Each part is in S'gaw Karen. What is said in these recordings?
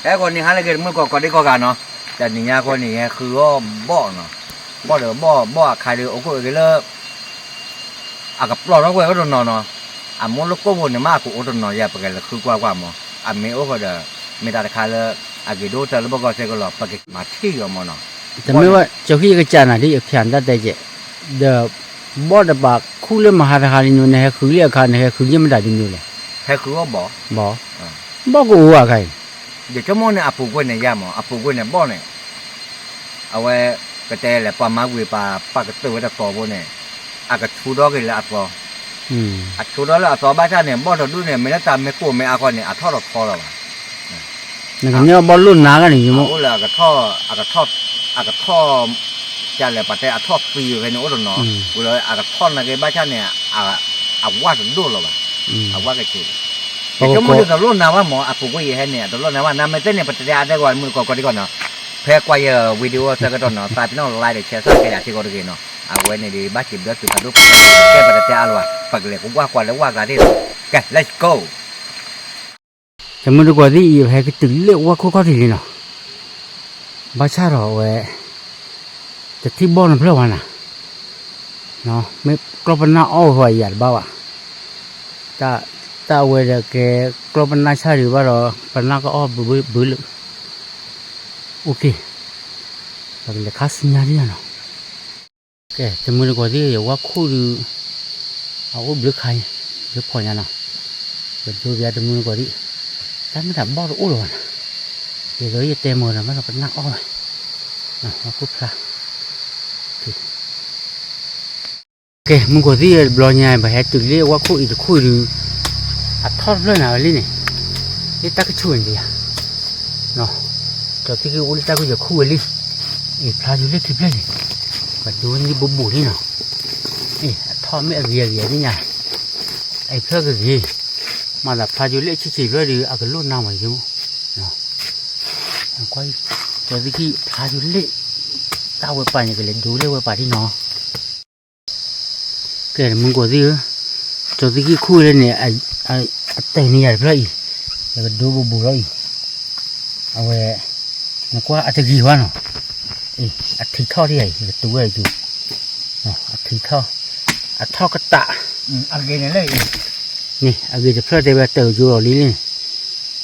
ဟဲဃီၤန့ၣ် ဟါလၢအဂ့ၤ တမုၢ်တကိး ကိးဒံကိးဂၤနီၤ, တနံၤညါဃီန့ၣ် ဟဲဃုအီၣ်ဘီၣ်နီၤ, ဘီၣ်ဒီးဘီၣ် ဘီၣ်အခါဒီး အိၣ်ခိၣ်အဂ့ၤလၢ အကပျီထီၣ်ကွံာ်အိၣ်တနီၤနီၤ, အမိၢ်လိၣ်ကိၣ်ဖိန့ၣ် မ့ၢ်အကအိၣ်တနီၤယၤ ပကလဲၤဃုကွၢ်ကွၢ်မး, အမ့ၢ်အိၣ်ဃီဒီး မ့ၢ်တၢ်တခါလၢ အဂ့ၤဒိၣ်တၢ်လၢဘီၣ်ကီစဲကလီၤ ပကမၤထံၣ်အီၤမးနီၤ, တမ့ၢ်ဝဲကၠီခံကစၢ်နၤဒ်အဖျါနတၢ်တဲကဲး, ဒီး ဘီၣ်တပာ်ခူၣ်လၢမဟါတဟါလံန့ၣ် နဟဲဃုလံအခါ နဟဲဃုယဲၢ်မတၤဒ်မ့ၢ်လဲၣ်, ဟဲဃုအီၣ်ဘီၣ်, ဘီၣ်ကအိၣ်အခါအံၤ, ယဆိကမိၣ်န့ၣ် အပူၤကွံာ်န့ၣ်ယၤမး အပူၤကွံာ်န့ၣ်ဘီၣ်န့ၣ် အဝဲ ကတဲလဲၣ် ပှၤမၤဝံၤပှၤ ပှၤကတၢၢ်ဝဲတသီဖိန့ၣ် အကဆူၣ်ထီၣ်က့ၤလၢအသီ, အဆူၣ်ထီၣ်လၢအသီဘၣ်ဆၣ်န့ၣ် ဘီၣ်တဒူၣ်န့ၣ် မ့ၢ်လၢတၢ်မ့ၢ်ကိၢ်မ့ၢ်အါဃီန့ၣ် အထီၣ်တထီလၢၤဘၣ်, နကန့ၢ်ဘီၣ်လိၣ်နါဂၤန့ၣ် ယမိၢ် အအိၣ်လၢ အကထီၣ် ကလဲၣ် ပှၤတဲအထီၣ်သံဖဲန့ၣ်အိၣ်တနီၤ, ဝံၤလီၤအကထီၣ်နာ်က့ဘၣ်ဆၣ်န့ၣ် အဝၣ်တဒိၣ်လၢၤဘၣ်, အဝၣ်ကဆူၣ် ယဆိကမိၣ်ဒ်တလိၣ်နါဘၣ်မး အပူၤကွံာ်ယဟဲန့ၣ် အတလိၣ်နါဘၣ် နမ့ၢ်တဲန့ၣ် ပတတဲအါတဲဂီၤ မုၢ်တကိးကိးဒံကိးနီၤ, ဖဲကွၢ်ယ video ဆၢကတီၢ်နီၤ သးပ့ၤနီၣ် like ဒီး share ဆၢကဲယၤစ့ၢ်ကီးတဂ့ၤနီၤ, အဝဲန့ၣ်ဒ်ဘၣ်စံးဘျုးသုဖးဒိၣ်ဖးထီ ကဲပတတဲအါလၢၤဘၣ် ပကလဲၤကကွၢ်ကွၢ်လၢဝၣ်ကျါသ့ၣ်လီၤ, ကဲ let's go. တမုၢ်တကိးသ့ၣ်အံၤ ပဟဲကတုၤလၢဝၣ်ခိၣ်ခီၣ်ထံးလံနီၤ, ဘၣ်ဆၣ်ဒီးအဝဲ တထံၣ်ဘီၣ်နီတဖျၢၣ်ဘၣ်နၤ, မ့ၢ်ကျီၢ်ပနၢ်အီၣ်ဝဲယၤတဘၣ်ဘၣ်, တၢ်ဝဲဒီးကဲ ကျီၢ်ပနၢ်ဆၣ်ဒံးဘၣ်ဒီး ပနၢ်ကအီၣ်ဘၣ်ဘၣ်လၢ, အိၣ်က့ၤ, ပကလဲၤခါဆူညါဒ်နီၤ ကဲ တမုၢ်တကိးသ့ၣ် ယဝၣ်ခိၣ်ဒုး အအိၣ်ဘျုးခါအံၤ ဘျုးဖှီၣ်ညါနီၤ, ပဒိယါတမုၢ်တကိးသ့ၣ်, တၢ်မ့ၢ်တၢ်ဘီၣ်တအိၣ်လၢၤဘၣ်နီၤ, ဒ်သိးယတဲမုာ်ဒီး ဘၣ်ဒီးပနၢ်အီၣ်ဝဲ, ဝၣ်ခိၣ်ဖျါ, ကဲ မုၢ်ကိးသ့ၣ်တဘျီညါ ပဟဲတုၤလၢဝၣ်ခိၣ်အံၤတခိၣ်အံၤဒုး, အထီၣ်တဖျၢၣ်နၤဝဲလံန့ၣ်, လၢတၢ်ကဆူၣ်န့ၣ်ယါ ကၠီသ့ၣ်ခံအိၣ်လၢတၢ်ကယီၤခူၣ်ဝဲလံ, အံၤဖျါယူၤလ့ၣ်ခံဖျၢၣ်လံ, ပဒိန့ၢ်ဘူးဘူးလံနီၤ, အံၤအထီၣ်မ့ၢ်အဂ့ၤအဂ့ၤသ့ၣ်ညါ, အံၤဖျၢၣ်ကဂ့ၤ, မၤသးဖျါယူၤလ့ၣ်ဆံးဆံးဖျၢၣ်ဒီး အကလိၣ်နါမးယိ, ကွၢ်, ကၠီသ့ၣ်ခံဖျါယူၤလ့ၣ်, တၢ်ဝဲပာ်န့ၣ် ကလဲၤဒိလ့ၣ်ဝဲပာ်ဒ်နီၤ ကဲ တမုၢ်ကိးသ့ၣ်ဧၢ, ကၠီသ့ၣ်ခံခူၣ်ဝဲလၢန့ၣ်, အတၢၢ်န့ၢ်ယၤတဖျၢၣ်အံၤ, ယကဒိဘူးဘူးလီၤအံၤ, အဝဲ, နကွၢ်အတဂ့ၤဘၣ်နီၤ, အထံထီၣ်ဒ်အံၤ ယကတူၢ်ဝဲအံၤ, အထံထီၣ်, အထီၣ်ကတး, န့ၣ် အဂ့ၤတဖျၢၣ်တဲဝဲတၢၢ်ကၠိလီၤလံန့ၣ်,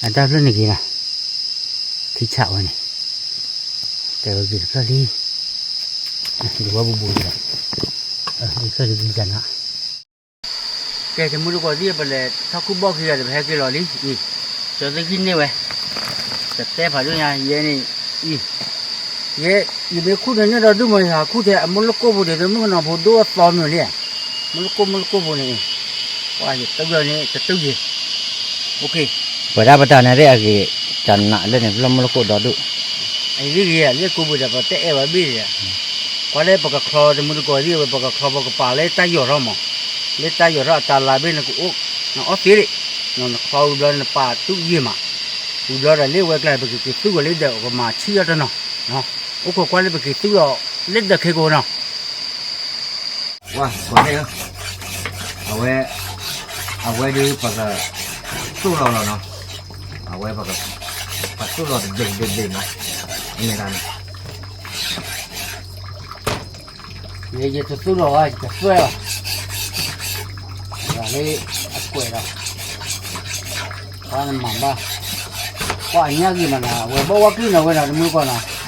အတၢ်ဖျၢၣ်န့ၣ်ဂ့ၤနီၤ, ထံဆးဝဲန့ၣ်, တၢၢ်ဂ့ၤတဖျၢၣ်လံ, ဒိးဝဲဘူးဘူးလီၤ, ဖျၢၣ်တဂ့ၤကနၤ ကဲ တမုၢ်တကိးသ့ၣ် ပလဲၤထီၣ်ခူၣ်ဘီၣ်ခံဂၤဒီး ပဟဲက့ၤလီၤလံအံၤ, ကၠီသ့ၣ်ခံန့ၢ်ဝဲ, တတဲဖးဒိၣ်ညါ ယဲန့ၣ်အံၤ, ယဲ, ယမ့ၢ်ခူၣ်န့ၣ် န့ၢ်ဒီဒူၣ်မး ယဟးခူၣ်ထဲအမိၢ်လၢကိၣ်ပူၤဒီး မုၣ်ကနီၤဖိဒိၣ်အသီမုၢ်လံ, မိၢ်လၢကိၣ် မိၢ်လၢကိၣ်ပူၤန့ၣ်, ပှၤယတုၤန့ၣ် တတုၤယၤ, ပဝဲဒၣ်ပတၢ်န့ၣ်သ့ၣ်အဂ့ၤ, တၢ်နာ်လၢန့ၣ် ပလီၢ်မိၢ်လၢကိၣ်ဒီဒူၣ် အဂ့ၤဂ့ၤ လၢကိၣ်ပူၤဒီး ပတအဲၣ်ဝဲဘ့ၣ်ဒီး, ကွၢ်လၢပကချီ တမုၢ်တကိးသ့ၣ်ဝဲ ပကချီ ပကပာ်လၢတၢ်ယီၤထီၣ်မး, လၢတၢ်ယီၤထီၣ်အတၢ်လါဘ့ၣ် နကအိၣ်, နအီၣ်သ့လံ, နချီဝံၤဘျီ နပာ်တူၢ်ယံာ်မး, ဝံၤဘျီဒီးလၢဝဲကျါ ပကက့ၤသူၣ်ဝဲလၢဒၢး ပကမၤဆံၣ်အီၤတနီၤ, အိၣ်ခိးကွၢ်လၢပက့ၤသူၣ်ဒီး လၢဒၢးခဲကိာ်နီၤ ဝါ, အဝဲ, အဝဲဒုးပက, သိၣ်လီၤလီၤနီၤ, အဝဲပက, ပသိၣ်လီၤတဘ့ၣ်တဘ့ၣ်တဘ့ၣ်မး, မ့ၢ်ဒၣ်န့ၣ်, ယတသိၣ်လီၤဝဲ ယတသွဲၣ်လီၤ, လၢအကွဲးဒီး, ပှၤနမၤဘၣ်, ပှၤအညါဂ့ၤမးနၤ အဝဲဘီၣ်ဝဲကျိၣ်နီၤ ဝဲဒၣ်တမုၢ်ကီၢ်နီၤ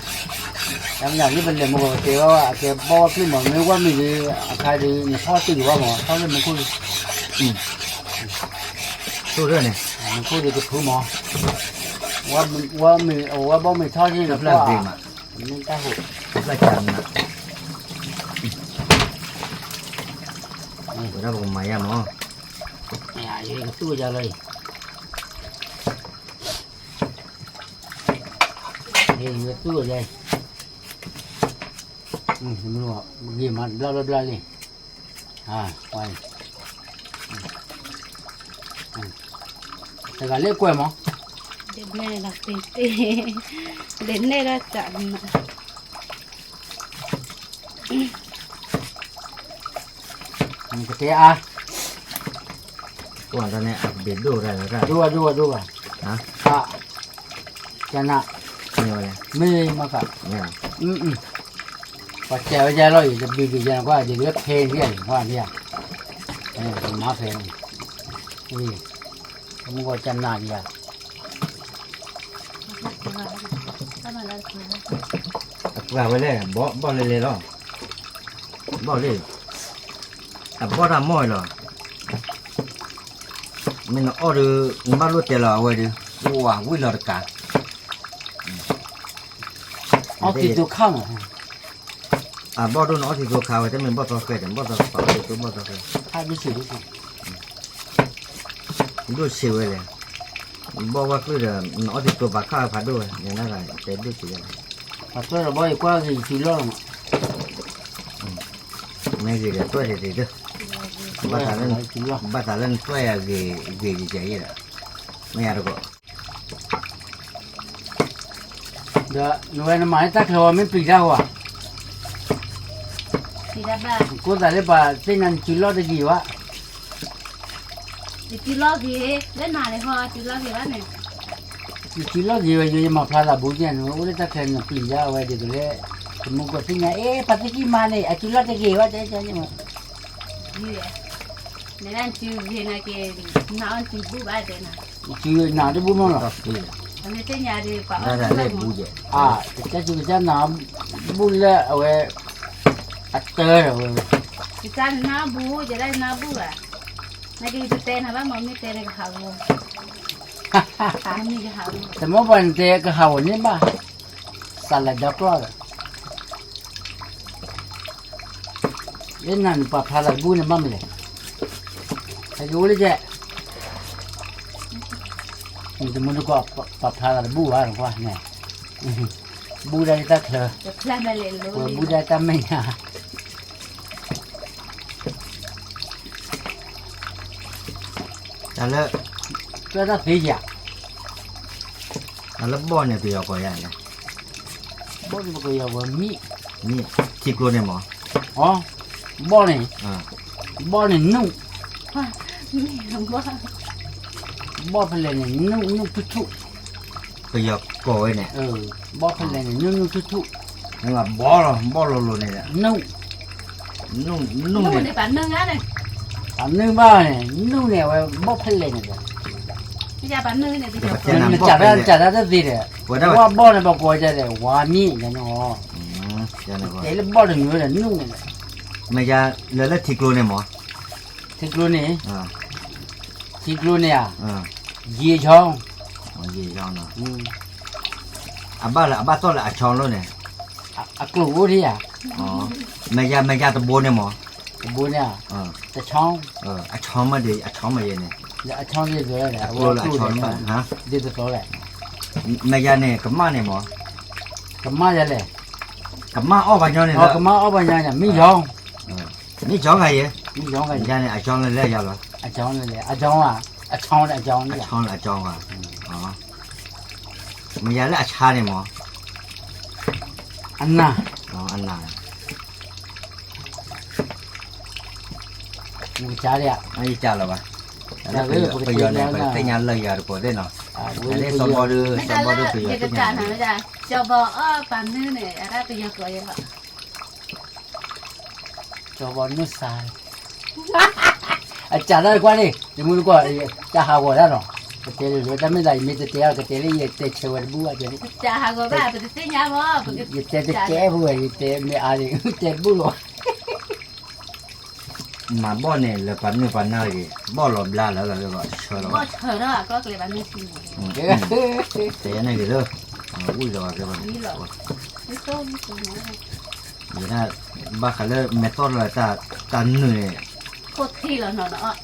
တၢ်မနုၤလၢပလဲၤမုၢ်ကီၢ်ပတဲဘၣ်ဘၣ် အကဲဘီၣ်ဝဲကျိၣ်မး မ့ၢ်ဝဲမ့ၢ်ဒီး အခါဒီး နထီၣ်တ့ၢ်ဘၣ်မး ထီၣ်လၢမူခိၣ်လံ, မူခိၣ်ဒီးကဖုမး, ဝဲဘီၣ်မ့ၢ်ထီၣ်န့ၣ် နကွၢ်, မ့ၢ်တၢ်ဟိး, ဝဲဒၣ်ပကမၤယါမး, ယကသူၣ်ယါလီၤအံၤ ယသူၣ်ယါအံၤ, ဂ့ၤမး ဘျါဘျါဘျါလံ, တဂၤလၢကွဲးမး, ဒ်န့ၣ်ဒီးတၢ်, ကတဲအါ, ဒိၣ်ဘၣ်ဒိၣ်ဘၣ်ဒိၣ်ဘၣ်, ဟါ, ကနၣ်, မ့ၢ်မးက, ပှၤတဲဝဲယဲလီၤအံၤ တဘျုးဘျုးယဲနကွၢ် ယကဖဲန့ၣ်ယဲ ကွၢ်န့ၣ်ယဲ, မၤဖဲန့ၣ်, မုၢ်ဂီၤကနၣ်ဒံးဧါ, အပှၤဝဲလဲၣ် ဘီၣ်လဲၣ်လဲၣ်လီၤ, ဘီၣ်လဲၣ်, အဘီၣ်တၢ်မီၢ်အံၤလီၤ, မ့ၢ်နအီၣ်ဒီး နဘၣ်လိၣ်တဲလီၤအဝဲဒီး, ဝံၣ်လီၤတကး အီၣ်သံသိခါမး, အဘီၣ်ဒိၣ်န့ၣ်အီၣ်သံသိခါဝဲ တမ့ၢ်ဘီၣ်သီဃဲဒီး ဘီၣ်သီဃဲ အီၣ်သံသိဘီၣ်သီဃဲ, ဒိၣ်ဆံးဝဲလဲၣ်, ဘီၣ်ဝဲကျုၢ်ဒီး နအီၣ်သံသိပာ်ခါဖးဒိၣ်ဝဲ နနၢ်ဂၤတဲဒိၣ်ဆံးဝဲလဲၣ်, ပှၤတွဲဒီးဘီၣ်ယကွၢ်ဂ့ၤယစုလီၢ်မး, မ့ၢ်ဂ့ၤဒီးတွဲတ့ၢ်တ့ၢ်တ, ဘၣ်သးလၢနတွဲယၤဂ့ၤဂ့ၤယဲဒီး, မ့ၢ်ယၤတကီး ဒီးနဝဲနမၤလၢတၢ်ချၢဝဲမ့ၢ်ပျံၤတၢ်ဝဲ, ကိးသးလၢပှၤသ့ၣ်ညါနစုလီၢ်တဂ့ၤဘၣ်, ယစုလီၢ်ဂ့ၤ, လၢနၤန့ၣ်ဟီ စုလီၢ်ဂ့ၤဘၣ်န့ၣ်, ယစုလီၢ်ဂ့ၤဝဲ ယမၤဖျါသးဘူးကဲန့ၣ် အိၣ်လၢတၢ်ချၢနပျံၤတၢ်ဝဲဒ်သိးလၢ တမူကီၢ်သ့ၣ်ညါ အ့ ပှၤသ့ၣ်ကံၢ်မါန့ၣ် အစုလီၢ်တဂ့ၤဘၣ်တဲန့ၣ်, မ့ၢ်ဒၣ်စုဂ့ၤနာ်က့ၤ, နအီၣ်စုဘူၣ်ဘၣ်တဲနၤ, စုနၤတဘူၣ်မးလီၤ, ပှၤမ့ၢ်သ့ၣ်ညါဒီး ပှၤအီၣ်စုလီၢ်, ကစၢ်စုကစၢ်နၤဘူၣ်လၢအဝဲ, အတၢ်ဝဲ, ကစၢ်နနၢ်ဘူၣ် ယဲဒၣ်နနၢ်ဘူၣ်ဘၣ်, နာ်က့ၤယတတဲနၤဘၣ်မ့ၢ်မ့ၢ်တဲန့ၣ်ကဟးဂီၤ, တမ့ၢ်ပှၤနတဲကဟးဂီၤန့ၣ်ဘၣ်, စးလဲၤဒီကျီၢ်ဒီး လၢနၤနပာ်ဖျါသးတဘူၣ်န့ၣ်ဘၣ်မနုၤလဲၣ်, ဟဲက့ၤအိၣ်လၢကဲ, နတမူတကိး ပာ်ဖျါသးတဘူၣ်ဘၣ်နကွၢ်န့ၣ်, ဘူၣ်ဒၣ်တၢ်ချၢ, ပှၤဘူၣ်ဒၣ်တၢ်မဲာ်ညါ, တၢ်လၢ, တၢ်သ့ယၤ တၢ်လၢဘီၣ်န့ၣ် ပယီၤကိးယၤလဲၣ်, ဘီၣ်န့ၣ်ပကယီၤဝဲမ့ၣ်, မ့ၣ်, ထံကျိန့ၣ်မး, အ, ဘီၣ်န့ၣ်, ဘီၣ်န့ၣ်နူၣ်, ဘီၣ်ဖဲလဲၣ်န့ၣ် နူၣ်နူၣ်ထူၣ်ထူၣ်, ပယီၤကိးဝဲန့ၣ်, ဘီၣ်ဖဲလဲၣ်န့ၣ် နူၣ်နူၣ်ထူၣ်ထူၣ်, ဘီၣ်လီၤ ဘီၣ်လိၤလိၤန့ၣ်, နူၣ်, နူၣ်န့ၣ်, ပာ်နုာ်ဘၣ်န့ၣ်, နူၣ်န့ၣ် အဝဲဘီၣ်ဖဲလဲၣ်န့ၣ်, နစးဒၣ်စးဒၣ်တသ့ဒီး, ဝါဘီၣ်န့ၣ် ပကိးဒ်လဲၣ် ဝါမ့ၣ်န့ၣ်, တဲလၢဘီၣ်တမံၤဝဲဒီး နူၣ်န့ၣ်, မ့ၢ်ယၤလၢလၢထံကျိန့ၣ်မး, ထံကျိန့ၣ်, ထံကျိန့ၣ်ဧါ, ယံာ်ချီ, ယံာ်ချီ, အဘၣ်လၢအဘၣ်သီၣ်လၢအဆီလိၤန့ၣ်, အကျိၤအိၣ်ဒံးဧါ, မ့ၢ်ယၤ မ့ၢ်ယၤတဘိန့ၣ်မး, တဘိန့ၣ်, တဆီ, အဆီမ့ၢ်ဒ် အဆီမ့ၢ်ယဲန့ၣ်, အဆီဒ်သိးလဲၣ် အကျိၤလၢအဆီမ့ၢ်, ဒ်သိးလဲၣ်, မ့ၢ်ယၤန့ၣ် ကမၣ်န့ၣ်မး, ကမၣ်ယၤလဲၣ်, ကမၣ်အီၣ်ပှၤညီန့ၣ်, ကမၣ်အီၣ်ပှၤညီန့ၣ် မ့ၢ်ယီၤ မ့ၢ်ကၠီဂၤယဲ, မ့ၢ်ကၠီဂၤယဲန့ၣ် အကၠီလၢလဲၣ်ယၤလီၤ, အကၠီလၢလဲၣ် အကၠီဧါ, အကၠီန့ၣ် အကၠီန့ၣ် အကၠီလၢအကၠီဧါ, မ့ၢ်ယၤလၢအဆါန့ၣ်မး, အနၢ်, အနၢ်, နကစၢ်ဒၣ်, ယကစၢ်လီၤဘၣ်, ပယီၤန့ၣ် ပသ့ၣ်ညါလၢယၤတကိးသ့ၣ်နီၤ, အဒၣ်စီၤဘီဒီး စီၤဘီဒီးပယီၤသ့ၣ်ညါန့ၣ်, စီၤဘီအီၣ်ပာ်နုၢ်န့ၣ် အဒၣ်ပယီၤကိးယဲလီၤ ကၠီဘီနုၢ်စါ, အစးတၢ်တကွၢ်န့ၣ် ယမုၢ်တကွၢ်, တၢ်ဟးဂီၤတၢ်နီၤ, ကတဲလၢတၢ်မ့ၢ်သး ယမ့ၢ်တတဲအီၤ ကတဲလၢယတဲဆၢဝဲတဘူၣ်ဘၣ်ကဲန့ၣ်, ယတဲတကဲဖိဝဲ ယတဲမ့ၢ်အါန့ၣ် တဲတဘူၣ်လီၤ, မၤဘီၣ်န့ၣ် လၢပှၤနုာ်ပှၤနါတဂ့ၤ ဘီၣ်လီၤဘျါလၢလီၤလၢဆၢလီၤ, တဲန့ၣ်ဂ့ၤလၢ, ဝံၣ်လီၤကဲဘၣ်န့ၣ် ဘၣ်ဃးလၢမဲာ်သီၣ်လၢတၢ်နုာ်န့ၣ်, ယအီၣ်တၢ်ဂ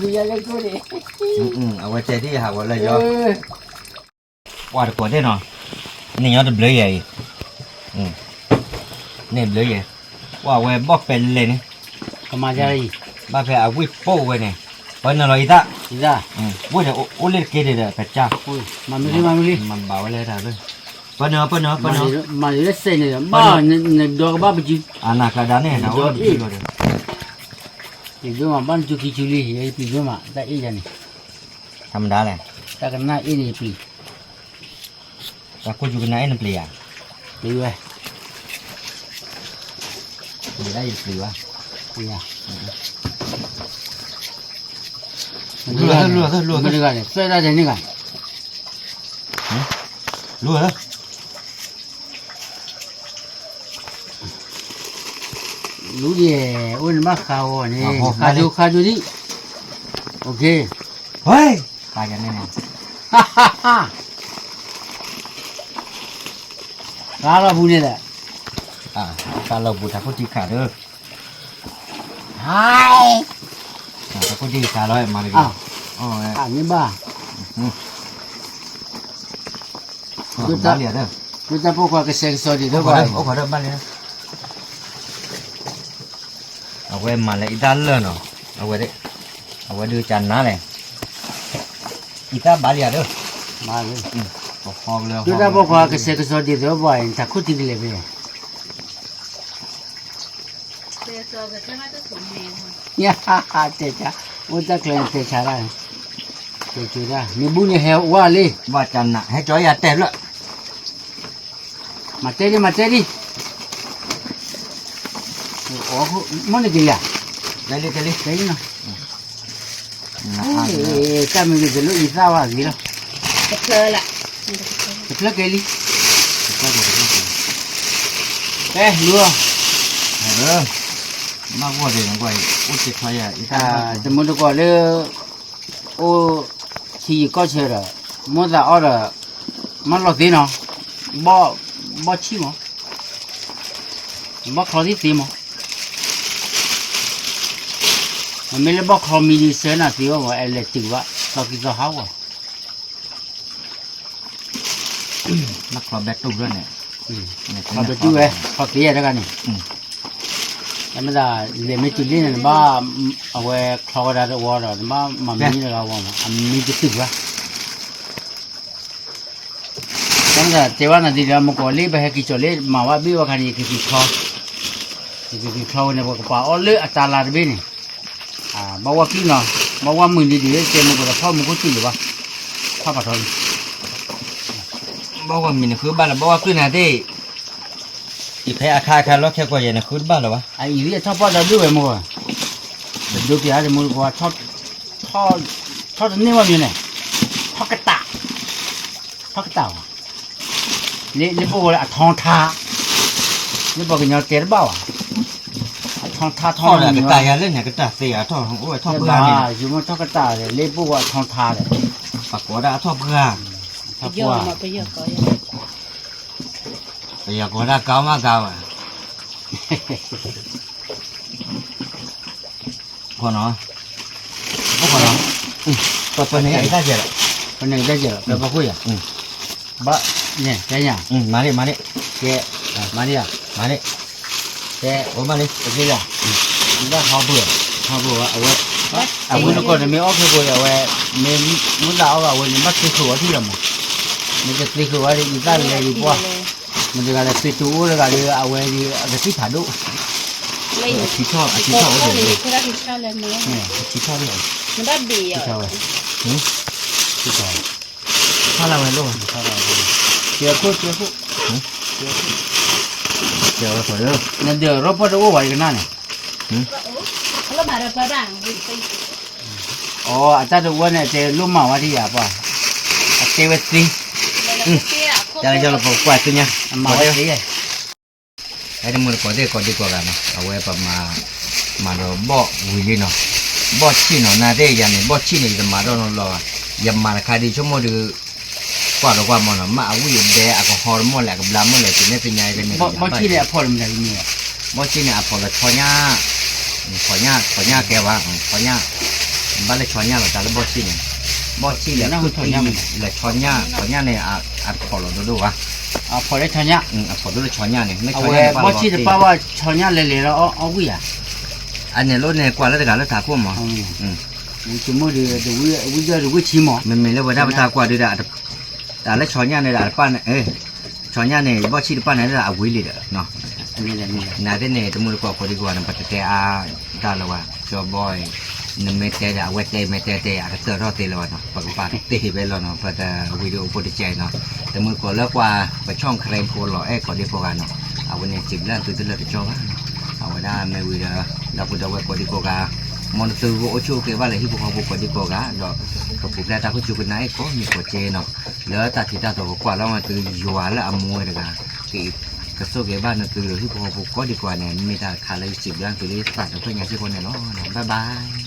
ီၤ ယအီၣ်တၢ်ဂီၤ, အဝဲတဲဒ်ဟးဂီၤလၢယီၤ, ပှၤတကိးသ့ၣ်နီၤ, န့ၣ်ညီတဘျုးယဲအံၤ, န့ၣ်ဘျုးယဲ, ပှၤဝဲဘီၣ်ပဲလဲၣ်န့ၣ်, ကမၤယၤအံၤ, ဘၣ်ဖဲအဝံၣ်ပိၢ်ဝဲန့ၣ်, ပှၤနုာ်လီၤအံၤသၣ်, ဝဲန့ၣ်အိၣ်လၢတက့ၢ်ဒံးဒီး ပစၢ်, မၤမနုၤလံ မၤမနုၤလံ, မၤဘၣ်ဝဲလၢတၢ်လၢ, ပှၤနုာ် ပှၤနုာ် ပှၤနုာ်, မၤလၢစဲးန့ၣ်ဒီး ဘၣ်နဒီကဘၣ်ပစု, အနၢ်ကျါဒါန့ၣ် နဝဲပစုလီၤဒီး, ပျံၤဒိၣ်မး ဘၣ်နကၠူခံဆူလံ ယပျံၤဒိၣ်မး တၢ်အ့ၣ်ယၤန့ၣ်, ထမဒါလဲၣ်, တၢ်ကနၣ်အ့ၣ်န့ၣ်ယပျံၤ, တၢ်ခိၣ်ကၠူကနၣ်အ့ၣ်နပျံၤယၤ, ပျံၤဝဲ, ပျံၤဒၣ်ယပျံၤဝဲ, ပျံၤယၤ, လူၤ, လူၤ, လူၤ, လူၤ, လူၤ, လူၤ, လူၤဒံးအိၣ်န့ၣ်ဘၣ်ဃးဂီၤန့ၣ်, ခါဒိခါဒိဒံး, ဝဲ, ဃါလီၤပူၤန့ၣ်ဒီး, ဃါလီၤပူၤ တၢ်ခိၣ်တံၢ်ခးဒီး, ဟါ, တၢ်ခိၣ်တံၢ်ခးလီၤမၤတဂ့ၤ, မ့ၢ်ဘၣ်, ဒိၣ်တၢ်ဖိခွါကစဲးကစီဒီး, အိၣ်ခိးဒီးဘၣ်လံ အဝဲမၤလၢအံသၣ်လၢာ်နီၤ, အဝဲ, အဝဲဒုးကနါလဲၣ်, အံသၣ်ဘၣ်လံဧါဒီး, ဒုၣ်ဒါဖိခွါကစဲးကစီဒ်သိးဘၣ်အံၤ တၢ်ခိၣ်ထံကလဲာ်ဖဲ, တဲဆါ, အိၣ်တၢ်ကျဲၤတဲဆါဒၣ်, တဲဆါဒၣ် မ့ၢ်ဘူၣ်န့ၣ်ဟဲဝါလံ, ဘၣ်ကနး ဟဲကၠီယၤတဲာ်ဖျၢၣ် မၤတဲဒံး မၤတဲဒံး, မ့ၢ်နက့ၤယၤ, တဲလံ တဲလံ, တဲလံနီၤ, တၢ်မ့ၢ်ဂ့ၤတလိၣ်အံသၣ်ဝဲဂ့ၤလီၤ, တဖျၢၣ်လံ, ကဲလူၤ, မ့ၢ်ဂ့ၤန့ၣ်ကွၢ်, အိၣ်တခါယၤ, တမုၢ်တကိးလၢ အိၣ်ထံယံၤကီၢ်ဆၢဒီး, မိၢ်သးအီၣ်ဒီး, မၤလီၤသ့နီၤ, ဘီၣ်ဆံၣ်မး, ဘီၣ်ချီသံသ့မး, မ့မ့ၢ်လၢဘီၣ်ချီမံၤဒံးဆၢနၤသ့အီၤမး အဲလဲၤတုၤဘၣ် သီကံသီဟးဂီၤ ဘၣ်ချီဘဲတူၢ်န့ၣ်, ချီဘဲတူၢ်ဝဲ, ချီသ့ယဲတဂၤန့ၣ်, တၢ်မ့ၢ်သးလဲၤမ့ၢ်တုၤလံန့ၣ် နဘၣ်, အဝဲချီဝဲဒၣ်တဝီဒီး နဘၣ်မၤမံတဂၤဝဲမး အမံတတုၤဘၣ် တၢ်မ့ၢ်သးတဲဘၣ်နၤဒ်ဒီး မ့ၢ်ကီးလၢပဟဲက့ၤကၠီၤလၢမၤဝဲဘ့ၣ်ဝဲခါန့ၣ် ယကက့ၤချီ, ယကက့ၤချီဝဲန့ၣ် ပကပာ်အီၣ်လၢအတၢ်လၤတဘ့ၣ်န့ၣ်, ဘၣ်ဝဲကုၢ်နီၤ, ဘၣ်ဝဲမုၢ်နံၤဒ်တဲမ့ၢ်ကီးဒီး ထီၣ်မူခိၣ်စူၣ်လၢၤဘၣ်, ထီၣ်ဖးထီန့ၣ်, ဘၣ်ဝဲမုၢ်နံၤဃုဘၣ်လၢ ဘၣ်ဝဲကုၢ်နၤသ့ၣ်, အံၤဖဲအခါအခါလီၢ်ခဲကိးယဲၢ်န့ၣ် ဃုတဘၣ်လၢၤဘၣ်, အအံၤအထီၣ်ပီၣ်ဒီးဒုးဝဲမ့ၢ်, ပဒိးပျးတမူတကိး, ထီၣ်တန့ၢ်ဝဲမ့ၢ်န့ၣ်, ထီၣ်ကတၢ်, ထီၣ်ကတၢ်ဘၣ်, လၢပအိၣ်ဝဲလၢအထီထါ, လၢပှၤကညီတဲတဘၣ်ဘၣ်, အထီထါထီၣ်လၢကတၢ်ယၤလၢန့ၣ် ကတၢ်သ့အထီၣ်အိၣ်ဝဲထီၣ်ပှၢ်န့ၣ်, ယမ့ၢ်ထီၣ်ကတၢ်လၢပအိၣ်ဝဲအထီထါဒီး, ပှၤကိးဒၣ်အထီၣ်ပှၢ်, ထီၣ်ပှၢ် ပယီၤကိးဒၣ်ကါမးကါဝဲ, ခီနီၤ, ခီနီၤ, ပန့ၣ်တၢ်ကဲလီၤ, ပန့ၣ်တၢ်ကဲလီၤ ပပှၤခိၣ်ယၤ, ဘၣ်, တဲညါ, မၤလံ မၤလံ, ကဲ, မၤလံယၤ, မၤလံ, ကဲ, အိၣ်မၤလံ, ကဲယၤ, ဘၣ်ဟီၣ်ဘၢၣ်, ဟီၣ်ဘၢၣ်ဝဲ အဝဲ, အဝဲနကိးန့ၣ်မ့ၢ်အီၣ်ခဲကိးဒီး အဝဲ, မ့ၢ်မူသးအီၣ်ဘၣ်အဝဲန့ၣ် ဘၣ်သ့ဃုာ်ဝဲထံၣ်လီၤမး, မ့ၢ်တသ့ဃုာ်ဝဲဒီး အံသၣ်လဲၤဒံးပှၢ်, မ့ၢ်တဂၤလဲၤသ့တူၢ်အိၣ်တဂၤဒီး အဝဲဒီး အကသံၣ်ဖးဒိၣ်, အထံထီၣ်, အထံထီၣ်အိၣ်ဒီး, အထံထီၣ်ဝဲ, ထံထီၣ်ဝဲ, ထံထီၣ်ဝဲ, ဖးလၢဝဲလိၣ်, စဲခိၣ်, စဲခိၣ်, စဲဝဲ, နဒၢးရီၣ်ပီၣ်တအိၣ်ဝဲယကနၣ်န့ၣ် အီ အတၢ်တဝီန့ၣ် အတဲလိၣ်မၤဝဲဒ်ယၤပှၤ, အတဲဝဲသ့, တၢ်လၢယလီၤပကွၢ်သ့ညါ, အမၤဝဲသ့, ဟဲတမုၢ်တကိးသ့ၣ်ကိးဒံကိးဂၤနီၤ, အဝဲပမၤ, မၤဒီးဘီၣ်ဝံၤလံနီၤ, ဘီၣ်ဆံၣ်နီၤ နၤသ့ၣ်ယၤန့ၣ် ဘီၣ်ဆံၣ်န့ၣ် ယတမၤဒီးနီတဘျီဘၣ်, ယမၤတခါဒ်ဆိကမိၣ်ဒီး ကွၢ်ဒီးကွၢ်မီၢ်နီၤ, မ့ၢ်အဝံၣ်အဘဲအကဟီတမီၢ်လဲၣ် အကဘျါမီၢ်လဲၣ် သ့ၣ်ညါယကန့ၢ်သ့ၣ်ညါ, ဘီၣ်ဆံၣ်န့ၣ်အဖီၣ်လၢမနုၤလဲၣ်, ဘီၣ်ဆံၣ်န့ၣ် အဖီၣ်လၢဆီညၣ်, ဆီညၣ်, ဆီညၣ်ကဲဘၣ်, ဆီညၣ်, ဘၣ်လၢဆီညၣ်လီၤ တၢ်လၢဘီၣ်ဆံၣ်န့ၣ်, ဘီၣ်ဆံၣ်န့ၣ် လၢဆီညၣ်, ဆီညၣ်န့ၣ် အဖီၣ်လီၤဒိၣ်ဒိၣ်ဘၣ်, အဖီၣ်လၢဆီညၣ်, အဖီၣ်ဒိၣ်လၢဆီညၣ်န့ၣ်, ဘီၣ်ဆံၣ်တပာ်ဝဲဆီညၣ်လဲၤလဲၤလီၤအီၣ်ဝံၣ်ဧါ, အန့ၣ်လီၤန့ၣ် ကွၢ်လၢတဂၤလၢထးခိၣ်မး, ဝံၣ်တမုၢ်ဒီး, ဝံၣ်ဒီးဝံၣ်ဆံးမး, မ့မ့ၢ်လၢဝဲဒၣ်ပတၢ်ကွၢ်ဒုးဒီး, တၢ်လၢဆီညၣ်န့ၣ်ဒီးတပာ်န့ၣ်, ဆီညၣ်န့ၣ် ဘီၣ်ဆံၣ်တပာ်န့ၣ်ဒီးအဝံၣ်လံဒီး, နၤသ့ၣ်န့ၣ် တမုၢ်တကိးကိးဒံကိးဂၤန့ၣ် ပတတဲအါဒၣ်လၢၤဘၣ်, ကၠီဘီ နမ့ၢ်တဲဒီး အဝဲတဲမ့ၢ်တဲတဲ အကတၢၢ်ထီၣ်သ့လၢၤဘၣ်နီၤ, ပကပာ်တ့ၢ်ဖဲလီၤနီၤ, ပတဝံၤဒီးအိၣ်ဖိတကဲနီၤ, တမုၢ်ကိးလၢကွၢ် ပဆီၣ်ခရံာ်ဖိလီၤအဲၣ်ကိးဒံကိးဂၤနီၤ, အဝဲန့ၣ်စံးဘျုးသုတလၢာ်တကၠီဘၣ်နီၤ, အဝဲဒၣ်မ့ၢ်ဝံၤဒီး ဒီပုၢ်ဒီဝဲၢ်ကိးဒံကိးဂၤ, မ်နသုကအိၣ်ဆူၣ်အိၣ်ချ့ဘၣ်လၢဟံၣ်ဖိဃီဖိကိးဒံကိးဂၤ, ဒီးကပူၤဖျဲးတၢ်အိၣ်ဆူၣ်အိၣ်ချ့န့ၣ် ကိးမံၤကိးက့နီၤ, လၢတၢ်ထံးတၢ်တီၤကကွၢ်လီၤနသုယွၤလၢအမူဝဲတဂၤ, က ကဆိၣ်ဂ့ၤဘၣ်နသုဒီးဟံၣ်ဖိဃီဖိကိးဒံကိးဂၤန့ၣ် မ့ၢ်တၢ်တခါလၢယစံးဘျုးနသုလၢသးဒီဖျၢၣ်ညါစ့ၢ်ကီးန့ၣ်လီၤ. Bye bye.